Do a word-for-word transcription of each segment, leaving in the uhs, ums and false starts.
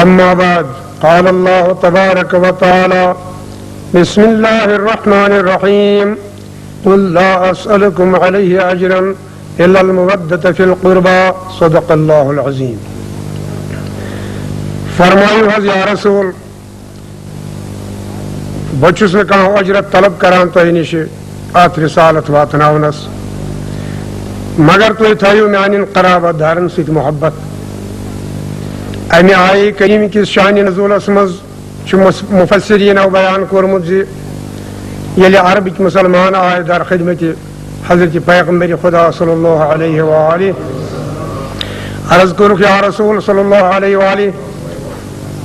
أما بعد، قال الله تبارك وتعالى: بسم الله الرحمن الرحيم. قل لا أسألكم عليه أجرا إلا المودة في القربى. صدق الله العظيم. فرمٲیِو حظ یا رسول، بہٕ چھُس نہٕ کانٛہہ اُجرت طلب کران تۄہہِ نِش اَتھ رسالت واتناونس، مگر تُہۍ تھٲیِو میانٮ۪ن قرابت دارن سۭتۍ محبت۔ اَمہِ آیہِ کریمہِ کِس شانِ نزولس منٛز چھُ مس-، مفسریٖنو بیان کوٚرمُت زِ ییٚلہِ عربٕکۍ مُسلمان آے در خدمتِ حضرت پیغمبر خدا صلی اللہ علیہ وآلہ، عرض کوٚرُکھ، یا رسول صلی اللہ علیہ وآلہ،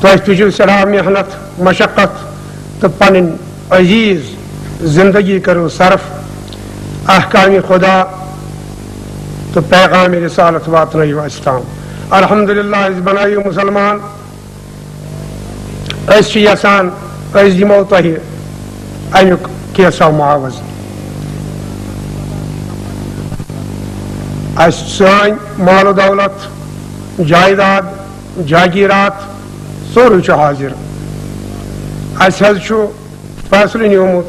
تۄہہِ تُجِو سٮ۪ٹھاہ محنت، مشقت تہٕ پنٕنۍ عزیز زندگی کٔرٕو صرف احکامِ خدا تہٕ پیغامِ رسالت واتنٲیِو اَسہِ تام۔ الحمدللہ، أسۍ بنٲیِو مُسلمان۔ أسۍ چھِ یژھان، أسۍ دِمو تۄہہِ اَمیُک کینٛژھا معاوضہٕ۔ اَسہِ، سٲنۍ مال و دولت، جایداد، جاگیرات، سورُے چھُ حٲضِر۔ اَسہِ حظ چھُ فٲصلہٕ نیوٗمُت،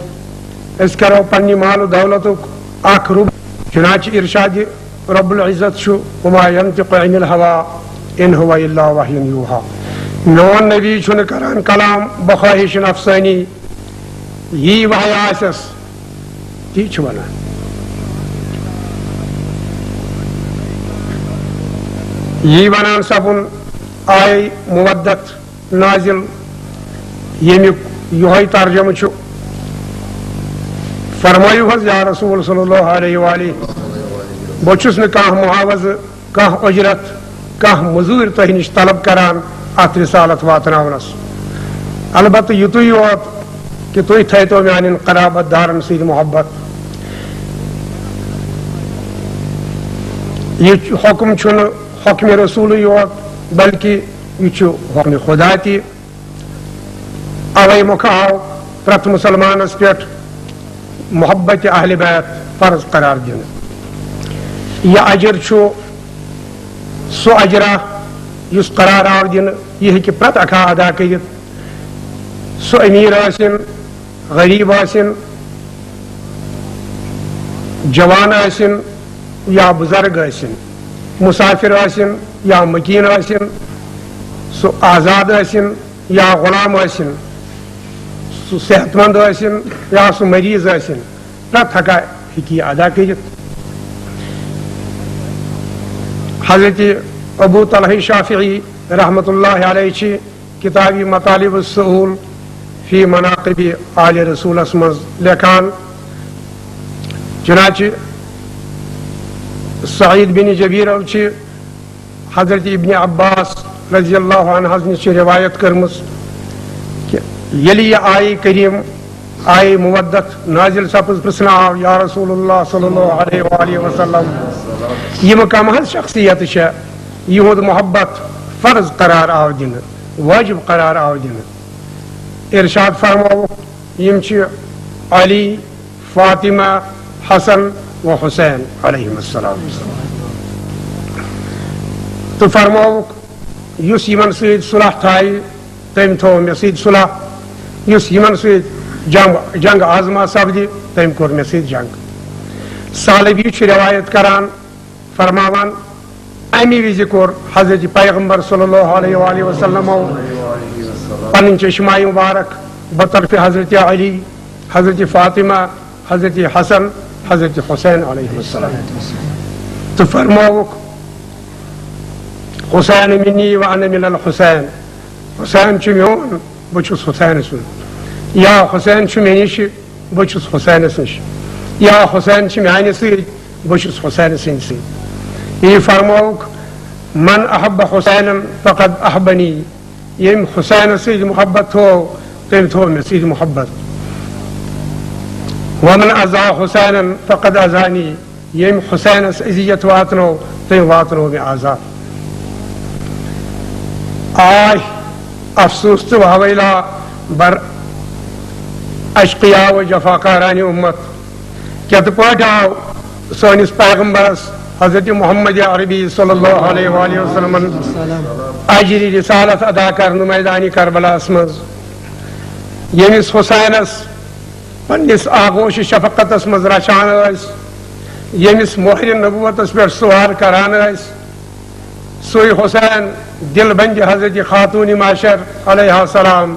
أسۍ کرو پننہِ مال و دولتُک اکھ رُب۔ چنانچہ ارشادِ رب العزت چھُ، وما ينطق عن الهوى إن هو إلا وحي يوحى۔ میون نبی چھُنہٕ کران کلام بخواہش نفسانی، یی وحی آسٮ۪س، تی چھُ ونان۔ یی ونان سپُن آیے مودت نازل، ییٚمیُک یِہوٚے ترجمہٕ چھُ۔ فرمٲیِو حظ یا رسول صلی اللہ علیہ وآلہ، بہٕ چھُس نہٕ کانٛہہ معاوضہٕ، کانٛہہ اُجرت، کانٛہہ مٔزوٗرۍ تۄہہِ نِش طلب کران اَتھ رسالت واتناونس، البتہٕ یُتُے یوت کہِ تُہۍ تھٲیتو میانٮ۪ن قرابت دارن سۭتۍ محبت۔ یہِ حُکم چھُنہٕ حُکمِ رسولٕے یوت، بلکہِ یہِ چھُ حُکمِ خدا تہِ۔ اوے مۄکھٕ آو پرٛٮ۪تھ مُسلمانس پٮ۪ٹھ محبت اہل بیت فرض قرار دِنہٕ۔ یہِ اجر چھُ سُہ اجرا یُس قرار آو دِنہٕ، یہِ ہیٚکہِ پرٛٮ۪تھ اکھا ادا کٔرِتھ۔ سُہ امیر ٲسِن، غریب ٲسِن، جوان ٲسِن یا بزرگ ٲسِن، مسافر ٲسِن یا مقیم ٲسِن، سُہ آزاد ٲسِن یا غلام ٲسِن، سُہ صحت مند ٲسِن یا سُہ مریض ٲسِن، پرٛٮ۪تھ ہکا ہیٚکہِ یہِ ادا کٔرِتھ۔ حضرت ابو طلحہ شافعی رحمتہ اللہ علیہ چھِ کتابِ مطالب السہول فی مناقب آل رسولس منٛز لیکھان، چنانچہ سعید بن جبیر چھِ حضرت ابن عباس رضی اللہ عنہ نِش چھِ روایت کٔرمٕژ کہ ییٚلہِ یہِ آیہِ کریم، آیہِ مودت نازل سپٕز، پرٛژھنہٕ آو، یا رسول اللہ صلی اللہ علیہ وآلہ وسلم، یِم کم حظ شخصیت چھےٚ یِہُنٛد محبت فرض قرار آو دِنہٕ، واجب قرار آو دِنہٕ؟ ارشاد فرمووُکھ، یِم چھِ علی، فاطمہ، حسن و حسین علیہم السلام۔ تہٕ فرمووُکھ، یُس یِمن سۭتۍ صلح تھایہِ، تٔمۍ تھوو مےٚ سۭتۍ صلح۔ یُس یِمن سۭتۍ جنگ، جنگ آزما سپدِ، تٔمۍ کوٚر مےٚ سۭتۍ جنگ۔ ثعلبی چھُ روایت کران، فرماوان، اَمی وِزِ کوٚر حضرت پیغمبر صلی اللہ علیہ وآلہ وسلمو پنٕنۍ چشمہ مبارک بطرف حضرت علی، حضرت فاطمہ، حضرت حسن، حضرت حسین علیہ السلام۔ تہٕ فرمووُکھ، حسین منی و انا من الحسین، حسین چھُ میون، بہٕ چھُس حسین سُنٛد، یا حسین چھُ مےٚ نِش، بہٕ چھُس حسینس نِش، یا حسین چھُ میانہِ سۭتۍ، بہٕ چھُس حسین سٕنٛدِ سۭتۍ۔ یہِ فرمووُکھ، من احب حسینا فقد احبنی، ییٚمۍ حسینس سۭتۍ محبت تھوو، تٔمۍ تھوو مےٚ سۭتۍ محبت۔ ومن اذا حسینا فقد اذانی، ییٚمۍ حسینس اذیت واتنو، تٔمۍ واتنو مےٚ عذاب۔ آہ، افسوس تہٕ واویلا بر اشقیا و جفاکارانِ امت۔ کِتھ پٲٹھۍ آو سٲنِس پیغمبرس حضرت محمد عربی صلی اللہ علیہ وآلہ وسلمن اجرِ رسالت ادا کرنہٕ میدانِ کربلاہس منٛز، ییٚمِس حسینس پننِس آغوش شفقتس منٛز رچھان ٲسۍ، ییٚمِس مۄہرِ نبوتس پٮ۪ٹھ سوار کران ٲسۍ، سُے حسین، دلبندِ حضرت خاتون معاشر علیہ السلام،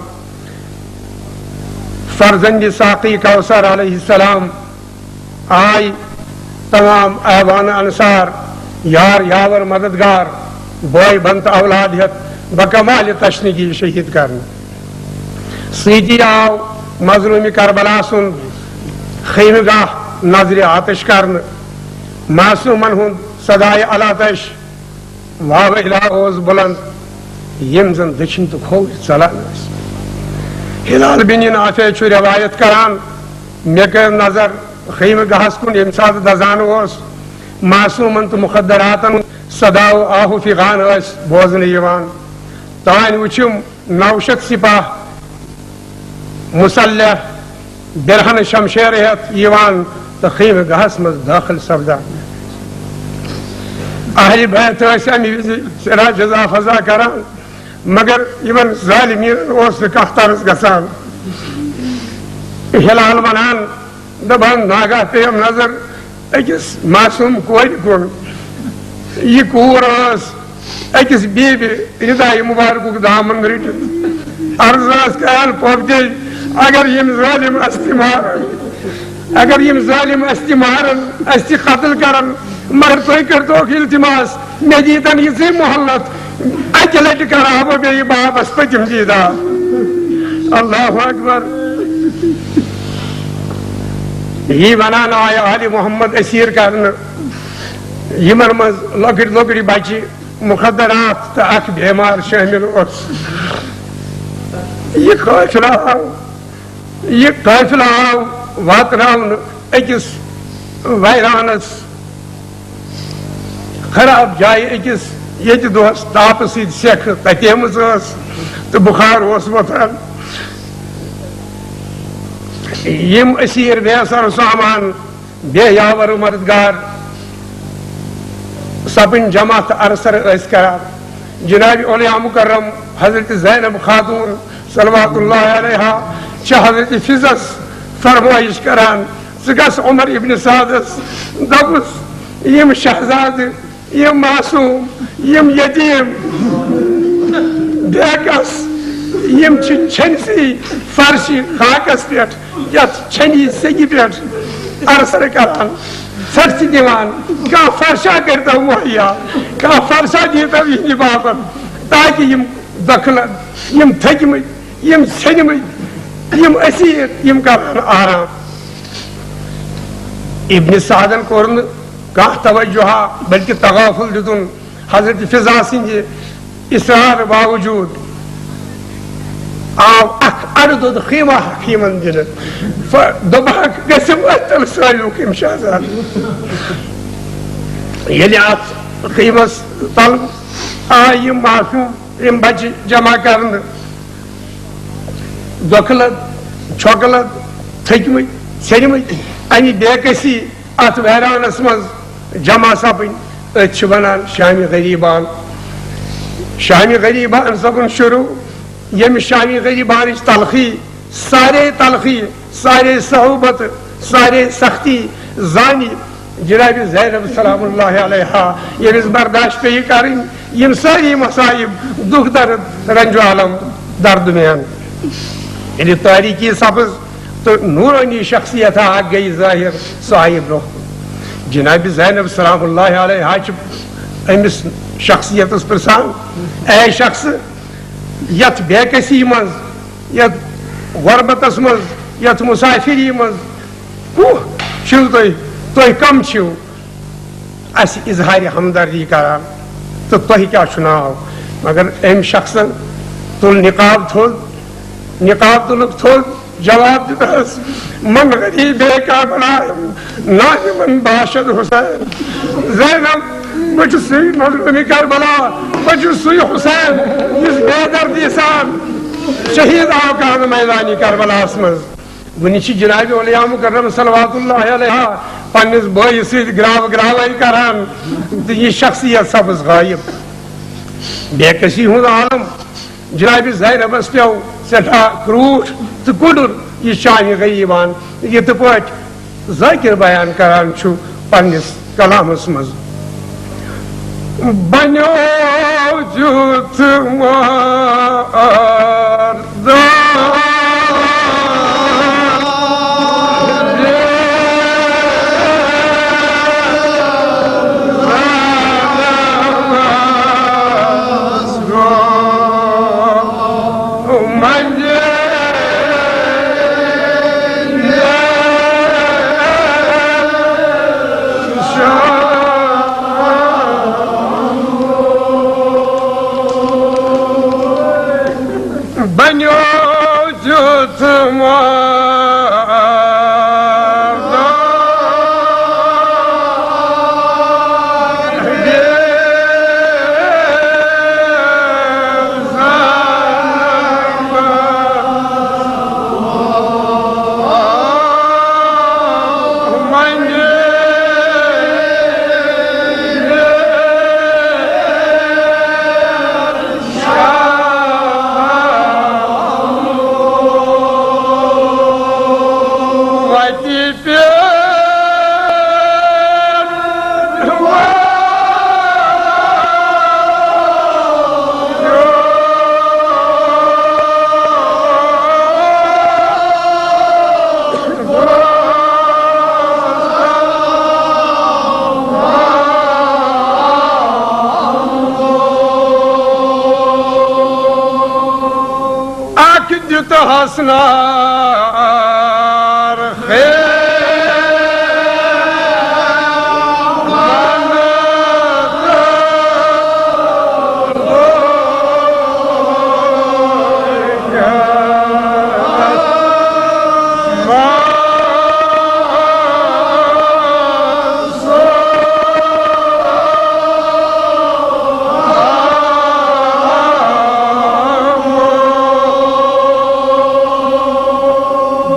فرزند ساقی کوثر علیہ السلام، آے تمام اعوان انصار، یار یاور مددگار، بوے بنت اولاد ہیتھ بکمال تشنگی شہید کرنہٕ۔ سۭتی آو مظلوم کربلا سُنٛد خیمہ گاہ نظرِ آتش کرنہٕ۔ معصومن ہُنٛد صدایہِ الاتش واویلا اوس بلند، یِم زن دٔچھِنۍ تہٕ کھووٕرۍ ژلان ٲسۍ۔ ہلال بن نافع چھُ روایت کران، مےٚ کٔر نظر خیمہ گاہس کُن، ییٚمہِ ساتہٕ دزان اوس، معصومن تہٕ مخدراتن صدا و آہ و فغان ٲسۍ بوزنہٕ یِوان۔ تانۍ وُچھِم نو شیٚتھ سپاہ مسلح، برہنہٕ شمشیر ہیتھ یوان تہٕ خیمہ گاہس منٛز دٲخل سپدان۔ اہلِ بیت ٲسۍ امہِ وِزِ سرا جزا فضا کران، مگر یمن ظالمینن اوس نہٕ کانٛہہ ترس گژھان۔ ہلال ونان، دپان، ناگاہ پیٚیم نظر أکِس معصوم کورِ کُن۔ یہِ کوٗر ٲس أکِس بیبہِ ردایہِ مُبارکُک دامن رٔٹِتھ عرض ٲس کران، پۄپھدے، اگر یِم ظٲلِم اَسہِ تہِ مارن، اگر یِم ظٲلِم اَسہِ تہِ مارن، اَسہِ تہِ قتل کرن، مگر تُہۍ کٔرۍتوکھ التماس، مےٚ دیٖتن یِژٕے مۄہلت، اَکہِ لٹہِ کرٕ ہا بہٕ بیٚیہِ بابس پٔتِم دیٖدار۔ اللہ اکبر۔ یی ونان آیہِ آلِ محمد اسیٖر کرنہٕ، یِمن منٛز لۄکٕٹۍ لۄکٕٹۍ بچہِ، مخدرات تہٕ اکھ بیمار شٲمِل اوس۔ یہِ قٲفلہٕ آو، یہِ قٲفلہٕ آو واتناونہٕ أکِس ویرانس، خراب جایہِ أکِس، ییٚتہِ دۄہس تاپہٕ سۭتۍ سٮ۪کھ تتیمٕژ ٲس تہٕ بُخار اوس وۄتھان۔ یِم اسیٖر بے سر و سامان، بے یاور و مددگار سپٕنۍ جماعت ارسر ٲسۍ کران۔ جناب اولیاء مکرم حضرت زینب خاتون صلوات اللہ علیہا چھِ حضرت فضس فرمٲیش کران، ژٕ گژھ عمر ابن سعدس دپُس، یِم شہزادٕ، یِم معصوم، یِم یتیٖم، بے کس، یِم چھِ چھٔنسٕے فرشہِ خاکس پٮ۪ٹھ، یتھ چھٔنی سیٚگہِ پٮ۪ٹھ ارسر کران، ژھٹھ تہِ دِوان۔ کانٛہہ فرشا کٔرۍتو مہیا، کانٛہہ فرشا دیٖتو یِہنٛدِ باپتھ، تاکہِ یِم دۄکھلن، یِم تھٔکۍ مٕتۍ، یِم ژھیٚنۍ مٕتۍ، یِم اسیٖر، یِم کرن آرام۔ ابن سعدن کوٚر نہٕ کانٛہہ توجہا، بلکہِ تغافل دیُتُن حضرت فضا سٕنٛدِ اصرار باوجود۔ آو اکھ اڑٕ دۄد خیمہ اکھ یِمن دِنہٕ۔ ف-، دوٚپہکھ، گٔژھِو أتھۍ تل سٲلِو یِم شہزاد۔ ییٚلہِ اتھ خیمس تل آے یِم معصوم، یِم بچہِ جمع کرنہٕ، دۄکھٕ لد، چھۄکہٕ لد، تھٔکۍ مٕتۍ، ژھیٚنۍ مٕتۍ، امہِ بے کسی اتھ ویرانس منٛز جمع سپٕنۍ، أتھۍ چھِ ونان شامِ غریبان۔ شامِ غریبان سپُن شروع، ییٚمہِ شامِ غریبانٕچ تلخی، سارے تلخی، سارے صعوبت، سارے سختی زانہِ جناب زینب سلام اللہ علیہا، ییٚمِس برداشت پیٚیہِ کرٕنۍ یِم سٲری مصائب، دُکھ درد، رنج و الم، درد میان۔ ییٚلہِ تاریکی سپٕز تہٕ نورانی شخصیت اکھ گٔیہِ ظٲہر، سُہ آیہِ برونٛہہ کُن۔ جناب زینب سلام اللہ علیہا چھِ أمِس شخصیتس پرژھان، اے شخص، یتھ بے کسی منٛز، یتھ غربتس منٛز، یتھ مسافری منٛز، کُس چھِو تُہۍ؟ تُہۍ کم چھِو؟ اسہِ اظہار ہمدردی کران، تہٕ تۄہہِ کیٛاہ چھُ ناو؟ مگر أمۍ شخصن تُل نقاب تھوٚد، نقاب تُلُکھ تھوٚد، جواب دیُتہس، من غریب کا بنایم، نام من باشد حسین۔ زینب، بہٕ چھُس سُے مظلومِ کربلا، بہٕ چھُس سُے حسین، یُس بے دردی سان شہید آو کانہٕ میدانِ کربلاہس منٛز۔ وُنہِ چھِ جناب اولیاء مکرم صلوات اللہ علیہا پننِس بٲیِس سۭتۍ گراو گراوے کران تہٕ یہِ شخصیت سپٕز غٲیب۔ بے کسی ہُنٛد عالم جناب زینبس پیوٚو سٮ۪ٹھاہ کرٛوٗٹھ تہٕ کُڈُر۔ یہِ چانہِ غریٖبان یِتھ پٲٹھۍ ذٲکِر بیان کران چھُ پننِس کلامس منٛز۔ بنیو جُتھ مار بنیو جُتھ مار۔ اکھ دیُت حسنار خیر۔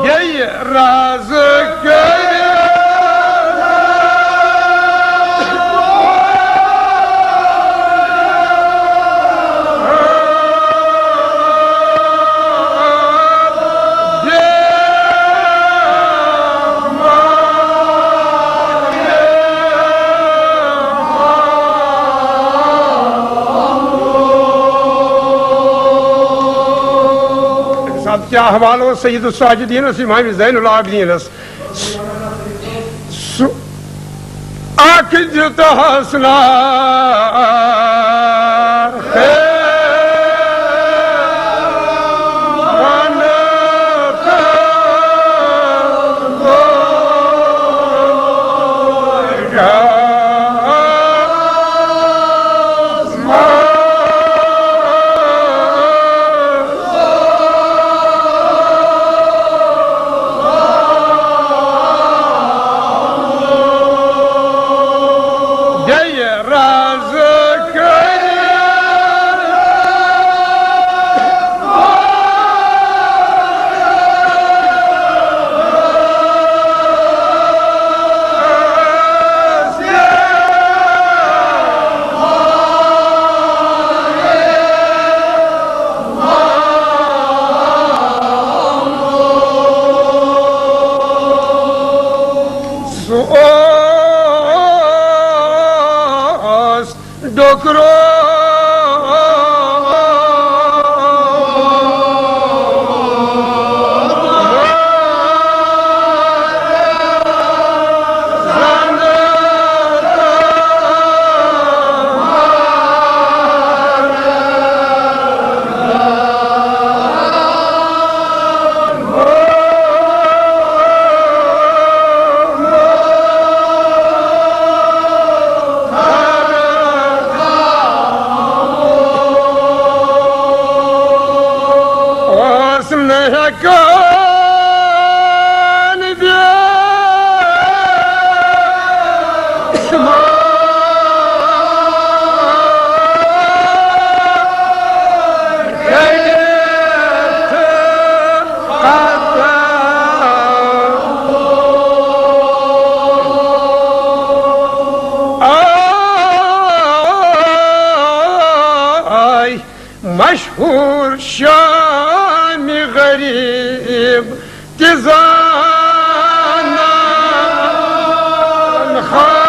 گٔیہِ راز کٔرِتھ۔ سب کیا حوالہ اوس سید الساجدین، اوس امام زین العابدین۔ سُہ اکھ دیُت حسنار خیر۔ گٔیہِ راز کٔرِتھ۔ سُہ اوس ڈوکرو۔ زانان خاص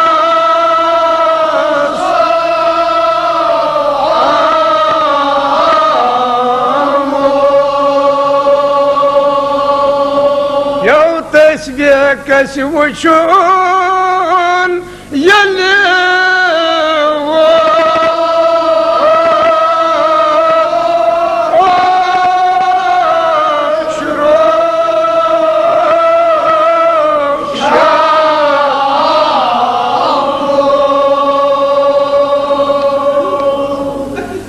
یو تسبیح کس وچھُن ییٚلہِ ووت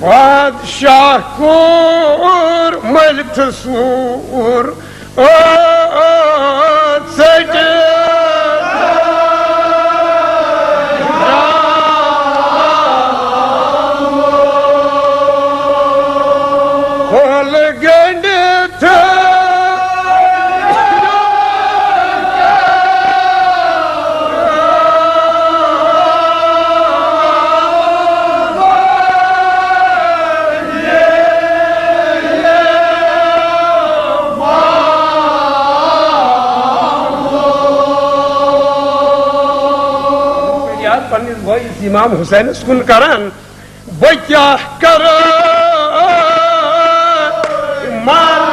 پادشاہ کوٗر مٔلۍ تہٕ سوٗر۔ او، او، ژٔٹِتھ پھوٚل گٔنٛڈِتھ۔ یاد پننِس بٲیِس امام حسینس کُن کران، بہٕ کیٛاہ کرٕ؟ مر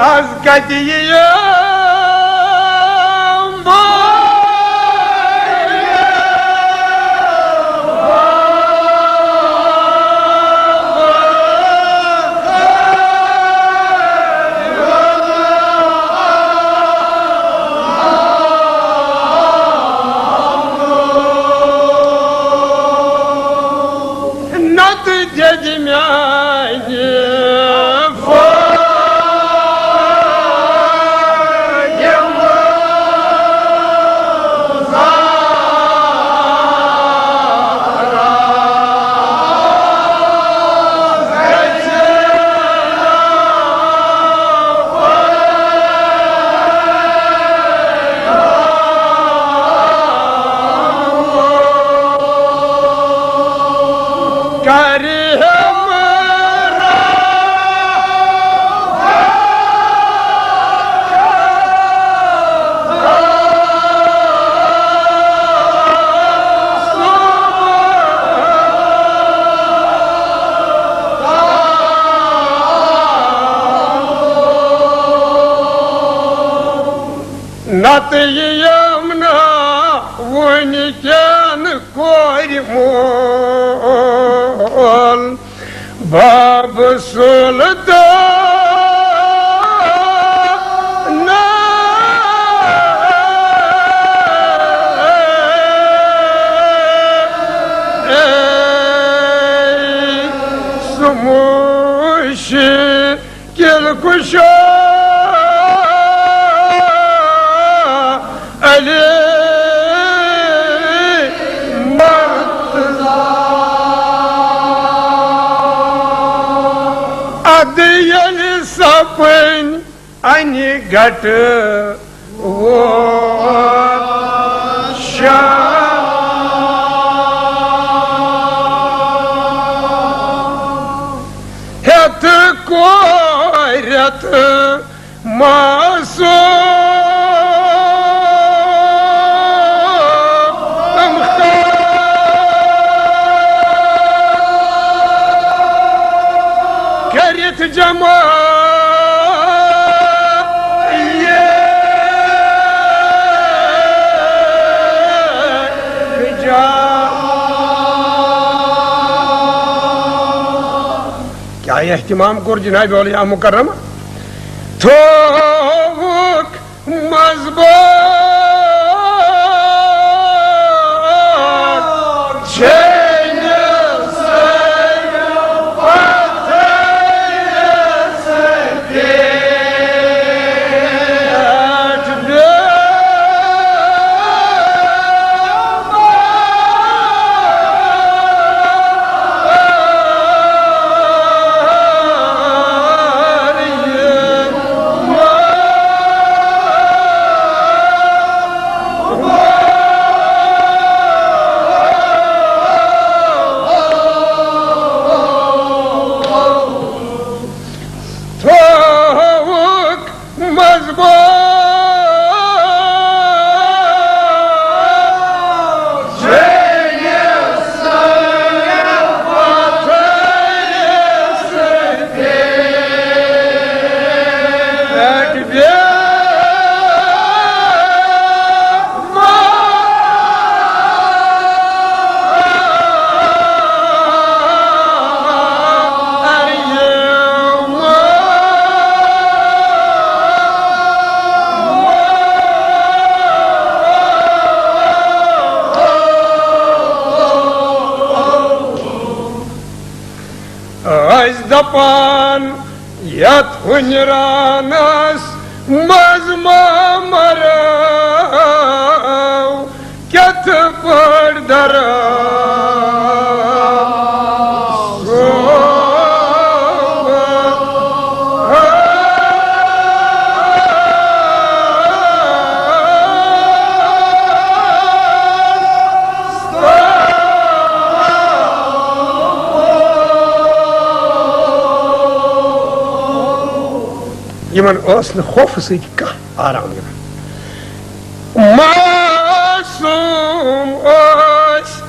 از کتہِ یِیَم بہٕ؟ نتہٕ دِژ میانہِ فوجہِ منٛز کرِ ہمراہ۔ نتہٕ یِیَم نہٕ وُنہِ کٮ۪ن کورِ مول باب سلطان۔ سموشی کل کشا علی مرتضی۔ ادٕ ییٚلہِ سپٕنۍ انہِ گٹہٕ ووت شاہ۔ ہیٚتھ کورٮ۪تھ معصوم کٔرِتھ جمع۔ کیٛاہ اہتمام کوٚر جناب اولیاء مکرمہ؟ تھووُکھ مضبوط چھیٚنہِ سۭتۍ پتھرِس پٮ۪ٹھ۔ مضبوط۔ ٲسۍ دپان یتھ حُنرانس منٛز ما مرو، کتھ پٲٹھۍ درو؟ یِمن اوس نہٕ خوفہٕ سۭتۍ کانٛہہ آرام یِوان۔ معصوم ٲسۍ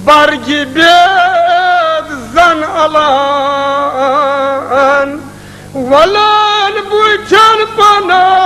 برگہِ بید زن الان، ولان بُتھٮ۪ن پناہ۔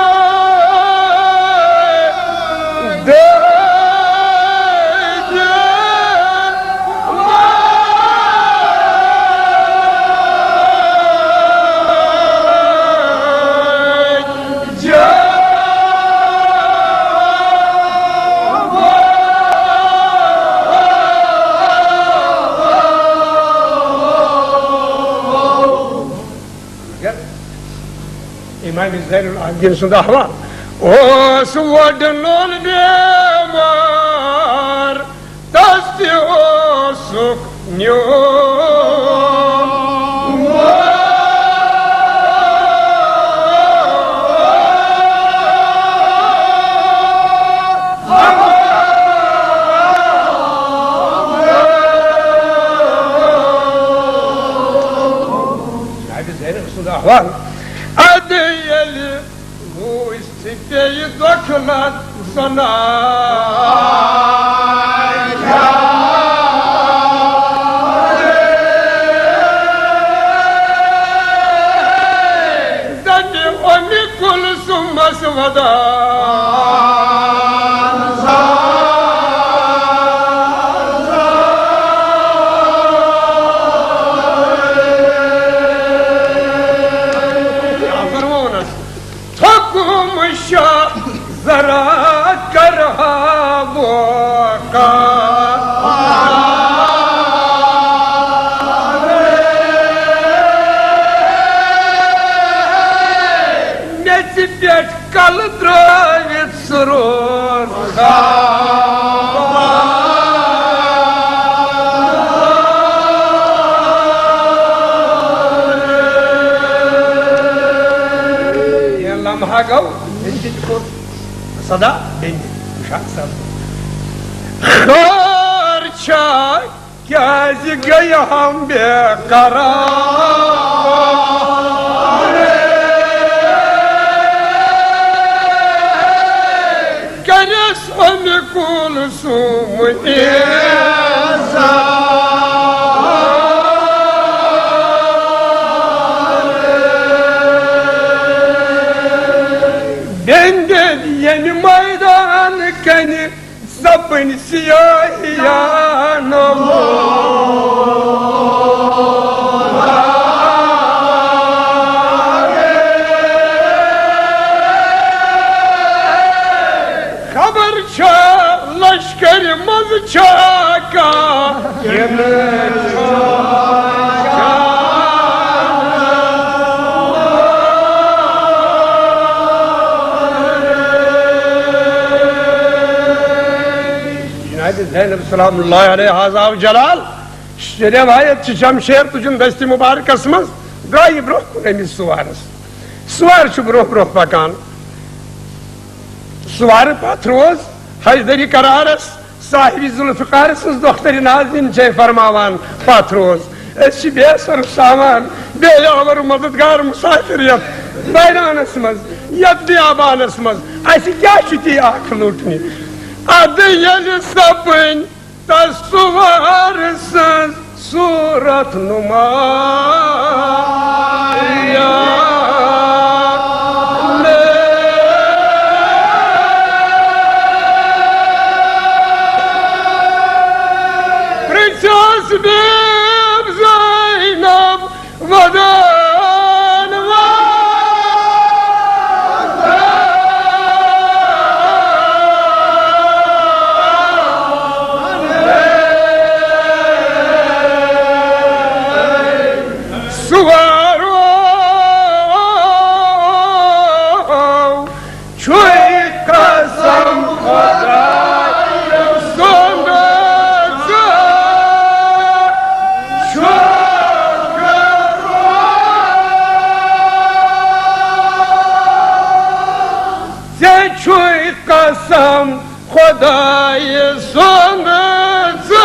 امام زین العابدین سُنٛد احوال اوس وۄڈنُل بیمار، تس تہِ اوسُکھ نیوٗمُت۔ جناب زینب سُنٛد احوال۔ ادٕ ییٚلہِ روٗسۍ تہِ پیٚیہِ دۄکھٕ لد سۄنہٕ۔ دَپہِ اُمہِ کُلثومس ودان۔ فرموونس۔ تھوٚکُم شاہ ذرا کرہا بوکا۔ میٚژِ پٮ۪ٹھ کلہٕ ترٲوِتھ سُہ روٗد خاموش۔ یہِ لمحہ گوٚو، بیٚنہِ تہِ کوٚر صدا، بیٚنہِ تہِ وٕچھان سپدُن۔ خٲر چھا کیٛازِ گٔے ہم بے قرار؟ کٔرِس اَمہِ کُلثوم اظہار۔ بیٚنہِ دِتھ ییٚمہِ مٲدان کنہِ زبٕنۍ سیاہیان۔ خبر چھا لشکرِ منٛز چھا کانٛہہ کِنہٕ چھا؟ جناب زینب سلام اللہ علیہ حاضہ و جلال، یہِ روایت چھِ جمشید تُجن دستِ مبارکس منٛز۔ درٛایہِ برٛونٛہہ کُن أمِس سوارس۔ سوار چھُ برٛونٛہہ برٛونٛہہ پکان۔ سوارٕ پتھ روز حیدری قرارس، صاحبِ ذوالفقار سٕنٛز دۄخترِ نازنیٖن چھے فرماوان پتھ روز۔ أسۍ چھِ بے سر سامان، بے یاور مددگار مسافر یتھ بیرانس منٛز، یتھ بیابانس منٛز، اسہِ کیٛاہ چھُ تی اکھ لوٚٹنہِ؟ ادٕ ییٚلہِ سپٕنۍ تصور سٕنٛز صورت نما۔ پرٛژھس بی بی زینب ودان سوارو چھُے قسم خداے سُنٛد، ژٕ چھُکھ، ژےٚ چھُے قسم خداے سُنٛد، ژٕ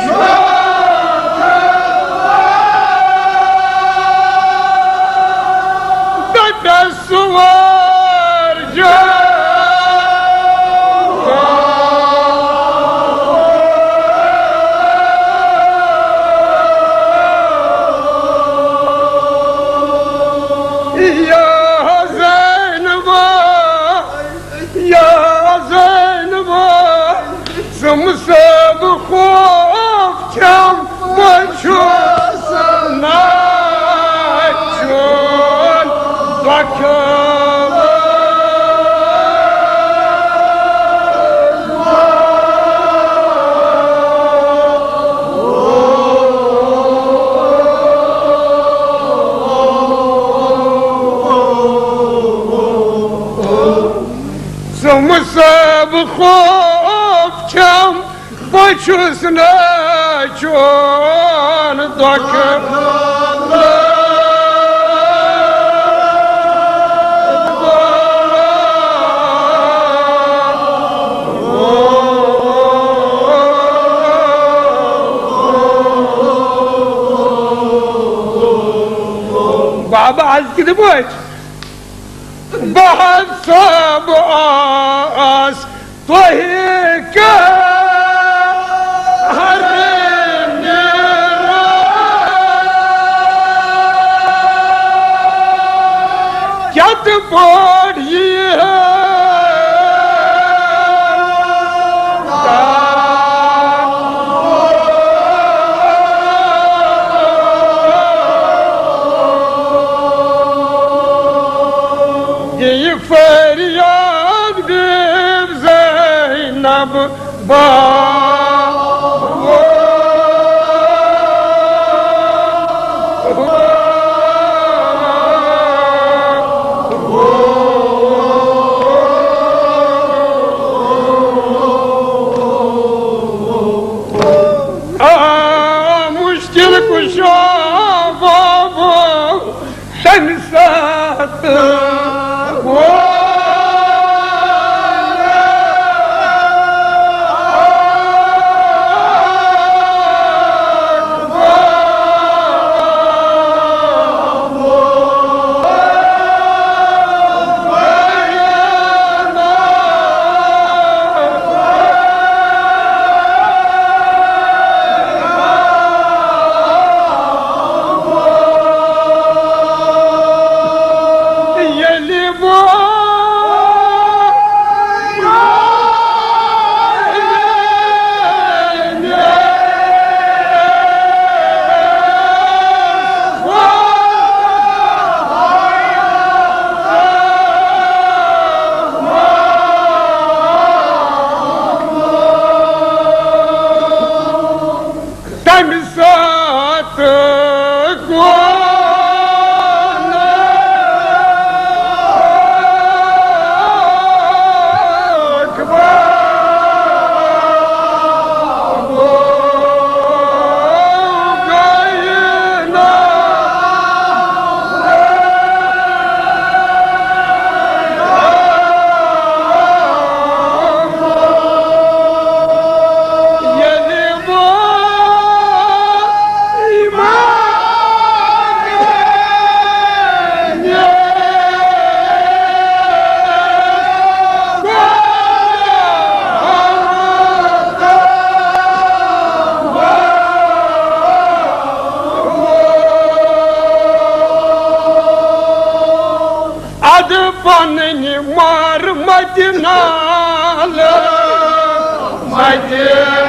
چھُکھ۔ دَپٮ۪س سوار جان۔ یا زینبا، یا زینبا، ژٕ مہٕ سا بہٕ خوف کھٮ۪م، بہٕ چھُس ناچُن دۄکھٕ۔ ژٕ مہٕ سا بہٕ خوف کھٮ۪م، بہٕ چھُس نہٕ چون دۄکھٕ۔ بابا، از کِتھ پٲٹھۍ؟ بہٕ ہسا بہٕ آس تۄہہِ قہرِ نیران۔ کیٛاہ تہٕ بوٚڑ یی یہِ فریاد بیٖب زینب با۔ آ، مشکل کشا بابا، تمہِ ساتہٕ گوٚو۔ نال مجہِ